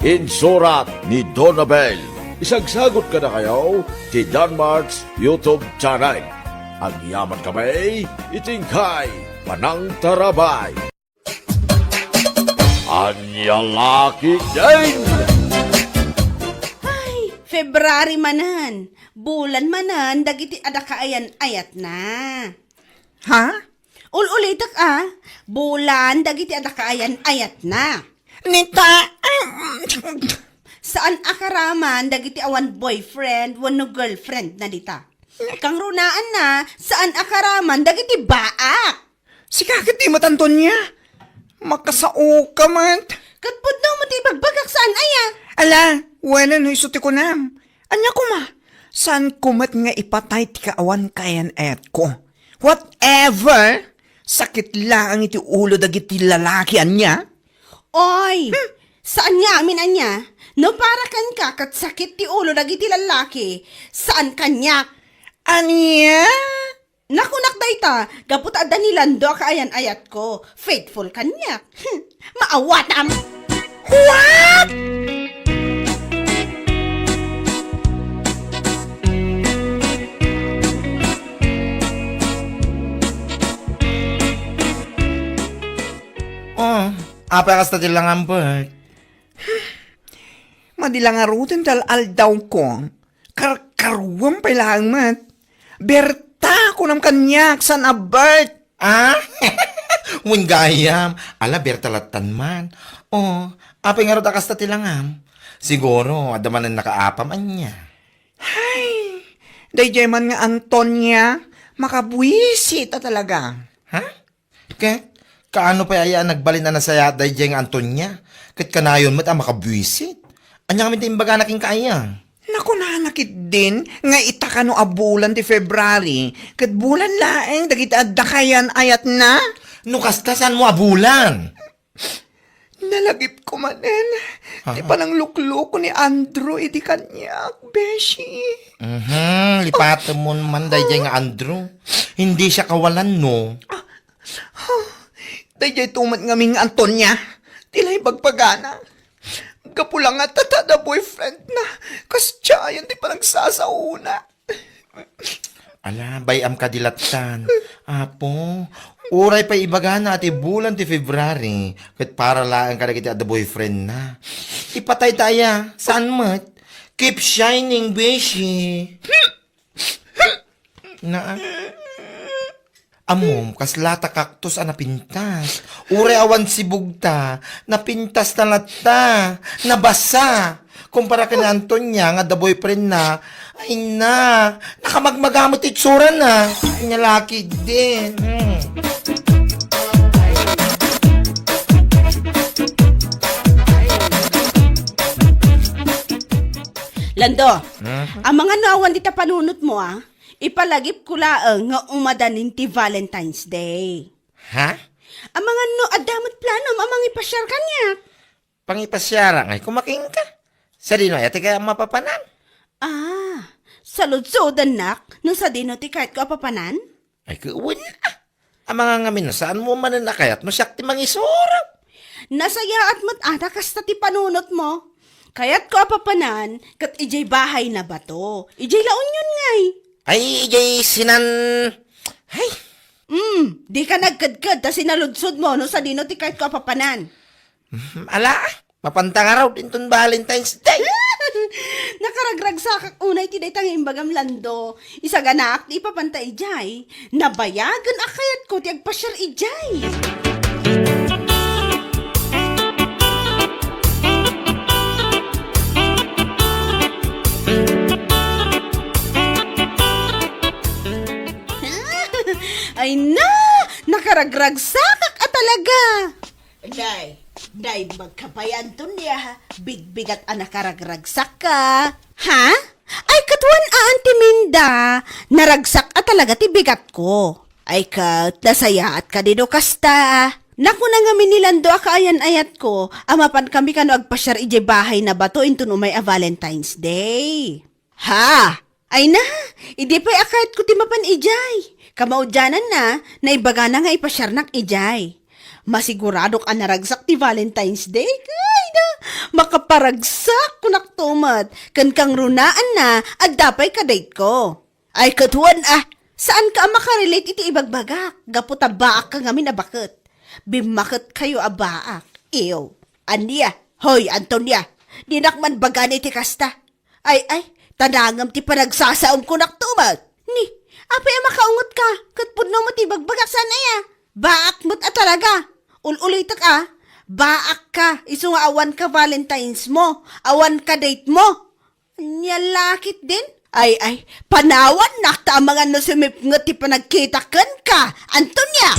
Insurat ni Donabel. Isagsagut kadakayo ti Danmart's YouTube channel. Agyamankami iti inkay panangtarabay. Ania La Ketdin! Ay, February manen, bulan manen dagiti adda kaayan-ayatna. Ha? Ul-ulitek a, bulan dagiti adda kaayan-ayatna. Nita, saan a karaman dagiti awan boyfriend wenno girlfriendna dita. Kangrunaanna, saan a karaman dagiti baak. Sika ket di met, Antonia. Makasaoka met. Ket pudno met ti ibagbagak, saan aya? Ala, wen no isu ti kunam. Ania koma? Saanko met nga ipatay ti kaawan kaayan-ayatko. Whatever! Sakit laeng iti ulo dagiti lalaki, ania? Oy! Hmm. Saan nga amin, ania? No para kenka ket sakit ti ulo dagiti lalaki, saan kaniak? Ania? Nakunak dayta, gapu ta adda ni Lando a kaayan-ayatko. Faithful kaniak. Hmm. Maawatam! What? Oh, apay kasta ti langam, Bert? Madi la ngaruden ti al-aldawko. Karkaruam pay laeng met. Berta, kunam kaniak, saan a Bert? Ah? Wen gayam. Ala, Berta lattan man. Oh, apay ngarud a kasta ti langam? Siguro, adda manen nakaapam, ania? Hay, daydiay man nga Antonia, makabuisit a talaga. Ha? Ket, kaano pay aya a nagbalin a nasayaat daydiay nga Antonia? Ket kanayon met a makabuisit. Ania ngamin ti imbagana kenka aya? Nakunana ketdin nga ita kano a bulan ti February, ket bulan laeng dagiti adda kaayan-ayatna? No kasta, saanmo a bulan? Nalagipko manen ti Ah. pananglukloko ni Andrew idi kaniak, beshi. Mhm, lipatemon man daydiay nga Andrew. Hindi siya kawalan, no? Ah, ah, daydiay tumet ngamin nga Antonia, ti la ibagbagana. Gapu la nga ta adda boyfriend na, kasdiayen ti panagsasaona. Ala, bay-am kadi lattan. Apo, uray pay ibagana a ti bulan ti February, ket para laeng kadagiti adda boyfriend na. Ipatay ta aya, saan met? Keep shining, beshi. Na, ammom, kasla ta cactus a napintas. Uray awan sibugta, napintas na latta, nabasa. Kumpara ken ni Antonia nga adda boyfriend na, ay na, nakamagmaga met ti itsura na. Ay na, laki din. Hmm. Lando, Hmm? Amangan no awan dita panunot mo, ah. Ipalagipko laeng nga umadanin ti Valentine's Day. Ha? Amangan no adda met planom a mangipasiar kaniak. Pangipasiara ngay kumakinka. Sadino aya ti kayat mapapanan? Ah, saludsodannak no sadino ti kayatko a papanan? Ay, kawen, ah. Amangan ngamin no saanmo manen a kayat no siak ti mangisuro. Nasayaat met ada kasta ti panunot mo. Kayatko a papanan ket idiay bahay na bato. Idiay La Union ngay. Ay, idiay sinan-, ay. Mm, dika nagkedked ta sinaludsod mo no sadino ti kayatko a papanan. Mm, ala, mapanta ngarud inton Valentine's Day. Nakaragragsakak unay ti dayta nga imbagam, Lando. Isaganaak ti ipapanta idiay. Nabayagen a kayatko ti agpasiar idiay. Ay na! Nakaragragsakak a talaga! Day, day, magkapayan ton ya, bigbigat a nakaragragsakka. Ha? Ay, katuan a, Anti Minda, naragsak a talaga ti bigatko. Ay ket, nasayaat kadi no kasta. Nakuna ngamin ni Lando a kaayan-ayatko a mapan kami kano agpasiar idiay bahay na bato inton umay a Valentine's Day. Ha? Ay na, idi pay a kayatko ti mapan idiay. Kamaudiananna, naibagana nga ipasiarnak idiay. Masiguradok a naragsak ti Valentine's Day. Ay na, makaparagsak, kunak tumet. Ken kangrunaanna, adda pay ka-date ko. Ay, katuan, ah, saanka a makarelate iti ibagbagak, gapu ta baakka ngamin a baket. Bimmaketkayo a baak. Ew, ania? Hoy, Antonia, dinak man bagani ti kasta. Ay, ay, tanangem ti panagsasaom kunak tumet. Ni, apay a makaungetka, ket pudno met ti ibagbagak saan aya? Baak met a talaga. Ul-ulitek a, baakka, isu nga awanka Valentine's mo, awanka date mo. Ania la ketdin? Ay, ay, panawannak ta amangan no sumipnget ti panagkitak kenka, Antonia!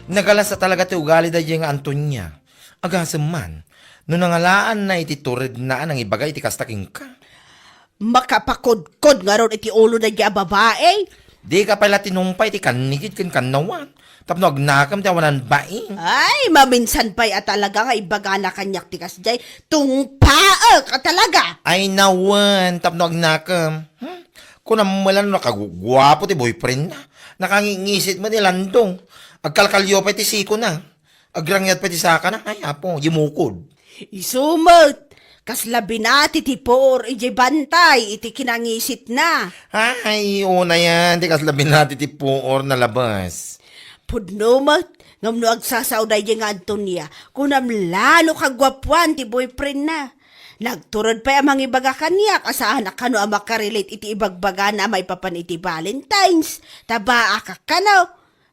Nagalas a talaga ti ugali daydiay nga Antonia. Agasem man, No nangalaanna iti turedna a nangibaga iti kasta kenka. Makapakodkod ngarud iti ulo daydiay a babai. Dika pay la tinumpay ti kannigid ken kannawan. Tapno agnakem ti awanan bain. Ay, maminsan pay a talaga nga ibagana kaniak ti kasdiay. Tungpaek a talaga. Ay, nawen, tapno agnakem. Hmm? Kunam met la no nakaguguapo ti boyfriendna. Nakangingisit met ni Lando. Agkalkalio pay ti sikona. Agrangyat pay ti sakana. Ay, apo, yumukod. Isu met, kasla binati ti puor idiay bantay iti kinangisitna. Ay, unayan, ti kasla binati ti puor nalabas. Pudno met, ngem no agsasao daydiay nga Antonia, kunam la no kaguapuan ti boyfriendna. Nagtured pay a mangibaga kaniak a saan a kano a makarelate iti ibagbagana a maipapan iti Valentine's. Tabaak a kano.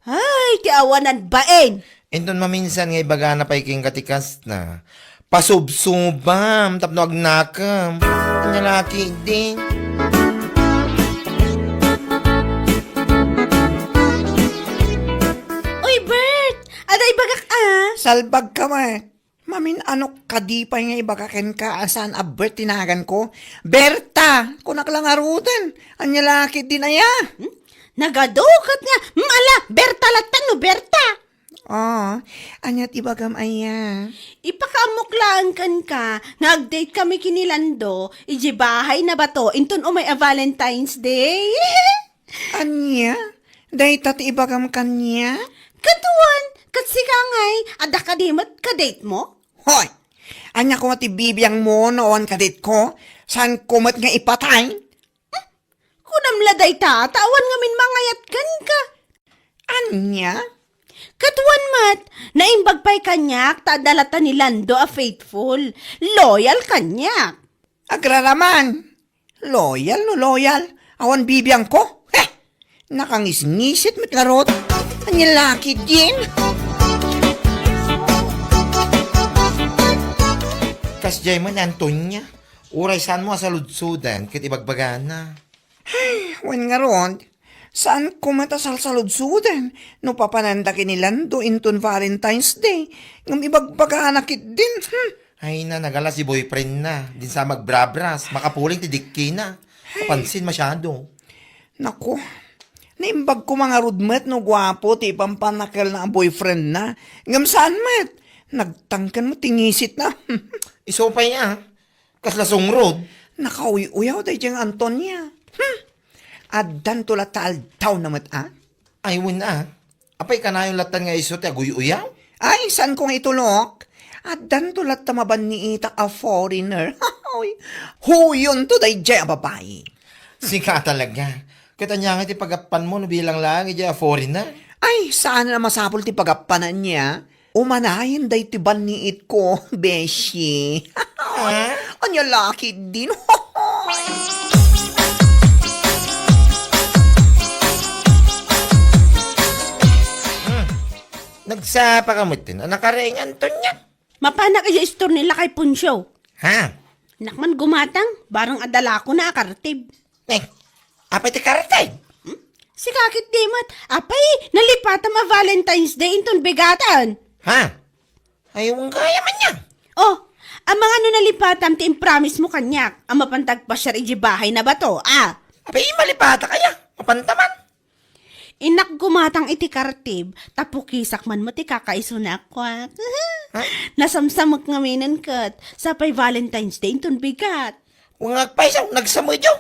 Ay, ti awanan bain! Inton maminsan nga ibagana pay kenka ti kasta, pasubsubam tapno agnakem. Ania la ketdin? Uy, Bert! Adda ibagak, a? Salbagka met. Mamin-anok kadi pay nga ibaga kenka a saan a Bert ti naganko? Berta! Kunak la ngaruden. Ania la ketdin aya? Hmm? Nagadu ket nga, hmm, ala, Berta latta no Berta. Ah, ania ti ibagam aya? Ipakaammok laeng kenka nga ag-date kami ken ni Lando idiay bahay na bato inton umay a Valentine's Day. Ania? Dayta ti ibagam kaniak? Ket wen, ket sika ngay, adda kadi met ka-date mo? Hoy! Ania koma ti bibiangmo no awan ka-date ko? Saanko met nga ipatay? Kunam la dayta, ta awan ngamin mangayat kenka. Ania? Ket wen met, naimbag pay kaniak ta adda latta ni Lando a faithful, loyal kaniak. Agraraman. Loyal no loyal. Awan bibiangko. Heh! Nakangisngisit met ngarud. Ania la ketdin? Kasdiay met ni Antonia. Uray saanmo a saludsodan ket ibagbagana. Ay, wen ngarud, saanko met a salsaludsodan no papananda ken ni Lando inton Valentine's Day, ngem ibagbagana ketdin. Hmm. Ay na, nagalas ti boyfriendna. Dinsa magbrabras, makapuling ti dikkina. Ay. Mapansin masyado. Naku, naimbag koma ngarud met no guapo ti ipampanakelna a boyfriendna. Ngem saan met, nagtangken met ti ngisitna. Isu pay a. Kasla sungrod? Nakauy-uyaw daydiay nga Antonia. Hmm. Addanto latta aldawna met a? Ay, wen a. Apay kanayon latta nga isu ti aguy-uyaw? Ay, saanko nga itulok? Addanto latta mabanniitak a foreigner. Hoy, huyonto daydiay a babai. Sika talaga. Ket ania nga ti pagappanmo no bilang laeng idiay a foreigner? Ay, saan a masapul ti pagappanan niya. Umanayen daytoy banniitko, beshi. Ah? Ania la ketdin? Hmm. Nagsapa ka met, a nakariing Antonia. Mapanak idiay istor ni Lakay Poncio. Ha? Nak man gumatang, barang adda lakona a kartib. Eh, apay ti kartib? Hmm? Sika ketdi met, apay, nalipatam a Valentine's Day inton bigatan. Ha? Ay, wen gayam aya. Oh, amangan no nalipatam ti impromise mo kaniak, a mapanta agpasiar idiay bahay na bato, a? Apay, malipatak aya, mapanta man. Innak gumatang iti kartib, ta pukisak man met ti kakaisuna a kuak. Ha? Nasamsamek ngaminen ket, sapay Valentine's Day inton bigat. Wen nga agpayso, nagsamedyo.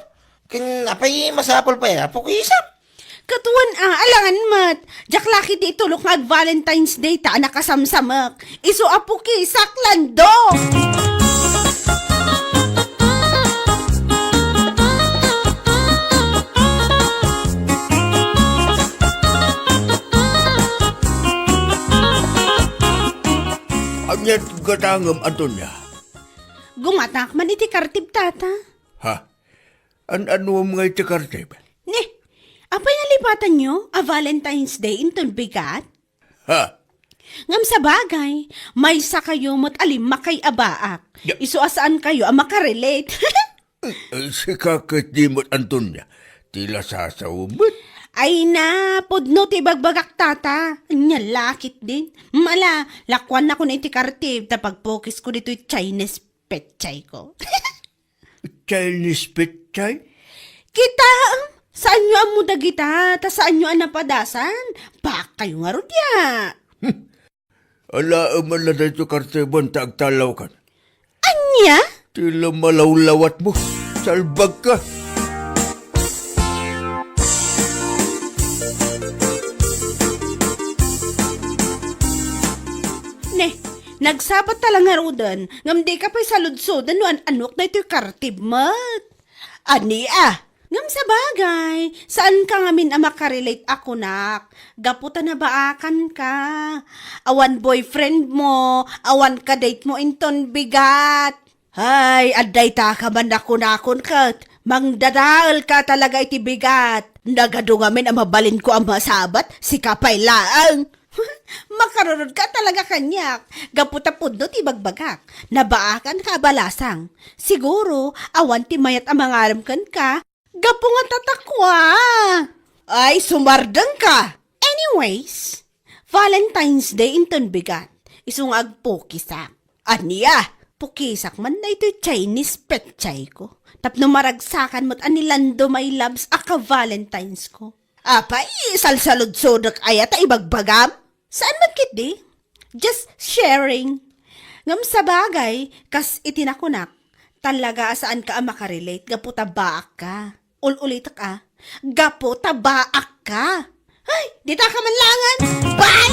Ken apay masapul pay a pukisak? Ket wen a, alangan met. Diak la ketdi itulok nga ag-Valentine's Day ta a nakasamsamek. Isu a pukisak, Lando! Ania ti gatangem, Antonia? Gumatangak man iti kartib, Tata. Ha? An-anuem nga iti kartib? Ni, apay nalipatanyo a Valentine's Day inton bigat? Ha? Ngem sabagay, maysakayo met a limmakay a baak. Ya. Isu a saankayo a makarelate. Eh, sika ketdi met, Antonia, ti la sasaom met. Ay na, pudno ti ibagbagak, tata. Anya lakit din. Mala, lakuannakon iti kartib ta pagpukisko ditoy Chinese pechay ko. Chinese pechay? Kita, saanyo ammo dagita, ta saanyo a napadasan. Baak kayo ngarud ya. Alaem man la daytoy kartibon ta agtalawkan. Ania? Ti lumalawlawatmo. Salbag ka. Ne, nagsapatla ngaruden, ngem dika pay saludsoden no an-anok daytoy kartib met. Ania? Ngem sabagay, saanka ngamin a makarelate a kunak, gapu ta nabaakanka. Awan boyfriend mo, awan kadate mo inton bigat. Hay, adda itaka man a kunakon ket, mangdadaelka talaga iti bigat. Nagadu ngamin a mabalinko a masabat, sika pay laeng. Makarurodka talaga kaniak, gapu ta pudno ti ibagbagak. Nabaakanka a balasang. Siguro, awan ti mayat a mangarem kenka, gapu nga tatakwa. Ay, sumardengka! Anyways, Valentine's Day inton bigat. Isu nga agpukisak. Ania? Pukisak man daytoy Chinese pechay ko. Tapno maragsakan met a ni Lando, my loves, a ka-Valentine's ko. Apay, salsaludsodek aya ta ibagbagam? Saan man ketdi? Just sharing. Ngem sabagay, kas iti nakunak, talaga a saanka a makarelate gapu ta baak ka. Ul-ulitek a, gapu ta baak ka. Ay, dita ka man langen. Bye!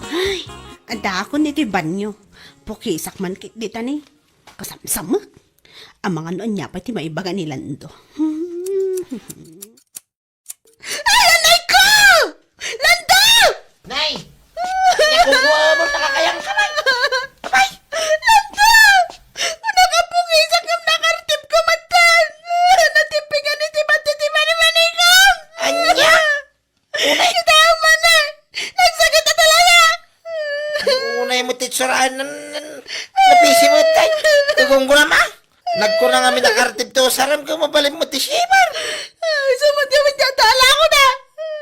Ay, adda akon iti banyo. Pukisak man ket dita ni. Kasamsamek. Amangan no ania pay ti maibaga ni Lando. Ay, anay ko! Lando! Nay! Nakukuha mo, nakakayang ka, Nay! Abay! Lando! Kuna ka pukisak ngem nakartib ko metten! Natipingan iti bati ti manimanikam! Ania? Unay! Kita man, eh! Nagsakit na talaga! Unay mo ti itsuraen nan, nan, napisi mo, tay. Tugong ko naman. Nagkuna nga minakartib ti usarem ket mabalin mo ti shimmer. Ay, sumat-sumat yata ala ko na.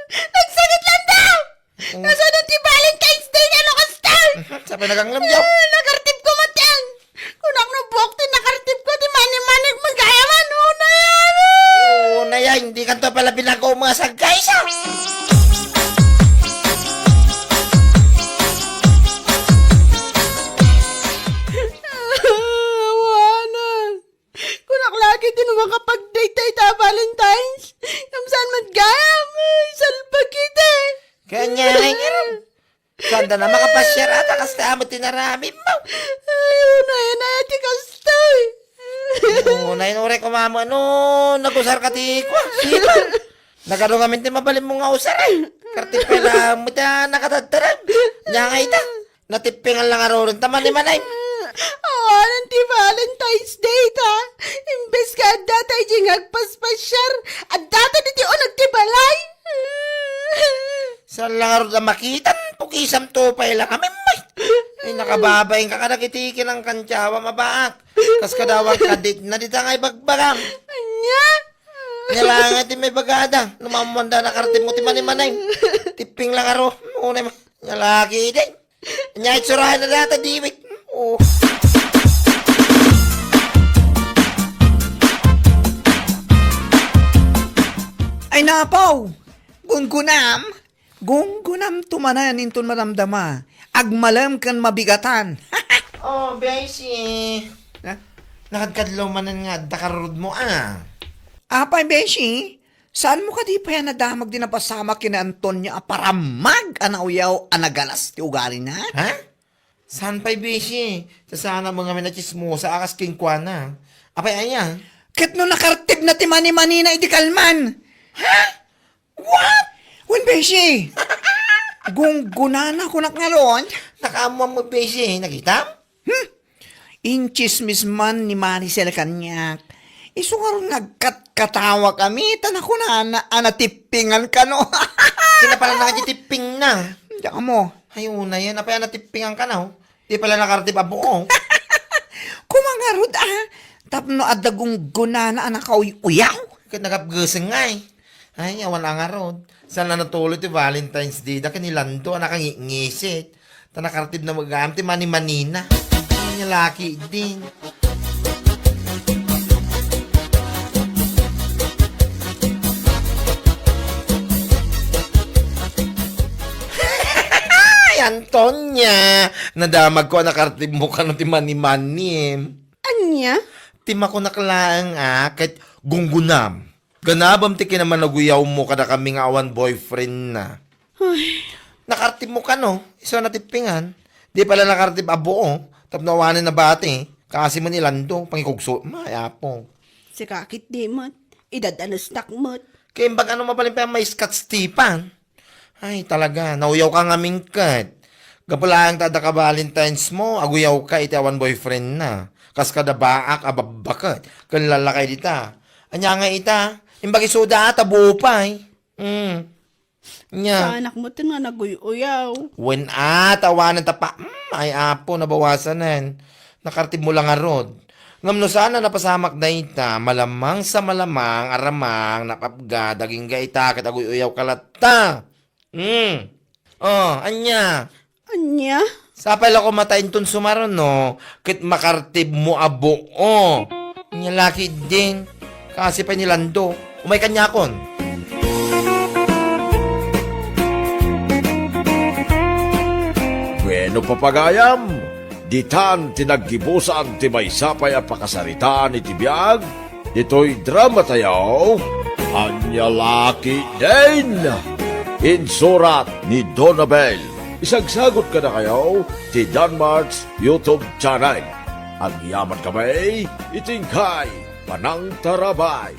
Nagsakit lang daw. Mm. Kasunod ti Valentine's Day, ano kasta? Mhm, sapay naganglem, yaw. Ah, nakartib ko man, tay. Kunak no buok ti nakartib ko, ti mani-manik, magaya man, oh, nayaro. Oh, naya, hindi kanto pala binago mo sa guys, ah. Awanan. Kunak lagi ti no makapag-date tayo ta Valentine's. Ngem saan met gayam? Ay, salbag iti. Kanya, ay, ngarud. Sanda na makapasiar ata, kasta amo ti naramid mo. Ay, unay, unay, ti kastoy. Unay, unay, kumamo, no, nagusar ka ti, kwa, sipar. Nagadu ngamin ti mabalin mo nga usar, eh. Kartib pay lang mo ta nakatadtarag. Nya nga ita, natippingan lang aruron ta manimanay. Awanan ti Valentine's Day ta. Imbes nga adda ta iti nga agpaspasiar, adda ta diti uneg ti balay. Saan lang arud a makitan, pukisam to pay lang amin, bay. Ay, nakababain ka kadagiti kinangkantyawa, mabaak. Kas kadawan kadit na dita nga ibagbagam. Anya? Nya lang ti may bagada, no mamanda nakartib mo ti manimanay. Tipping lang aro, unay ma-, nya lagi, day. Nya itsurahan na data, diwit. Oh. Ay, napaw! Gungunam? Gungunam tumanan inton madamdama. Agmalem ken mabigatan. Oh, Beshi. Ha? Nakadkadlaw manen nga adda karurod mo, ah. Apay, Beshi? Saan mo kadi pay a nadamag ti napasamak ken ni Antonio a paramag a nauyaw a nagalas ti ugalina? Ha? Saan pay, Beshi? Sasana mo ngamin a tsismosa a kas kenkuana. Apay aya? Ket no nakartib na ti manimanina idi kalman. Ha? What? Wen, Beshi. Gunggunana kunak ngarud. Nakaammoan mo, Beshi. Nakitam? Hmm? Intsismis man ni Maricel kaniak. Isu ngarud nga agkatkatawak a mita na kunana a natippingan kano. Sina pala nga ti tipping na? Diak ammo. Ay, unayen, apay a natippingan ka na, oh. Di pala nakartib a buo. Kumangarod, ah. Tapno adda gunggunana a nakauy-uyaw. Ket nagapgesen ngay. Ay, awan a ngarud. Saan a natuloy ti Valentine's Day da ken ni Lando a nakangitngisit. Ta nakartib na magam ti mani-manina. Ay, nia laki din. Ay, Antonia! Nadamagko a nakartibmo kano ti mani-manim. Ania? Ti makunak laeng a ket gunggunam. Ganabem ti kinamanaguyawmo kadakami nga awan boyfriend na. Ay. Nakartibmo kano, isu a natippingan. Di pala nakartib a buo, tapno awanen nabati. Kaasi man ni Lando, pangikugso, may apo. Sika ket di met, idadanesnak met. Kaimbag ano mabalin pay a maiskat Stefan? Ay, talaga, nauyaw ka ngamin ket. Gapu laeng ta adda ka Valentine's mo, aguyaw ka iti awan boyfriend na. Kas kada baak a babbaket, ken lallakay dita. Ania nga ita? Imbag isuda, ta buo pay. Mm. Nia. Saanak met nga naguy-uyaw. Wen a, tawanan ta pa. Mm, ay apo, nabawasanen. Nakartib mo lang ngarud. Ngem no saan a napasamak dayta, malamang sa malamang, aramang, napapga, dagingga ita, ket aguy-uyaw ka latta. Hmm. Oh, ania? Ania? Sapay la ko mata inton sumaruno, ket makartib mo a buo. Ania laki din. Kasi pay ni Lando. Umay kaniakon. Bueno, papagayam, ditan ti naggibusan ti maysa pay a pakasaritaan iti biag, ditoy drama tayo, Ania Laki Din! Insurat ni Donabel. Isagsagut kadakayo ti Danmart's YouTube channel. Agyaman kami iti inkay panangtarabay.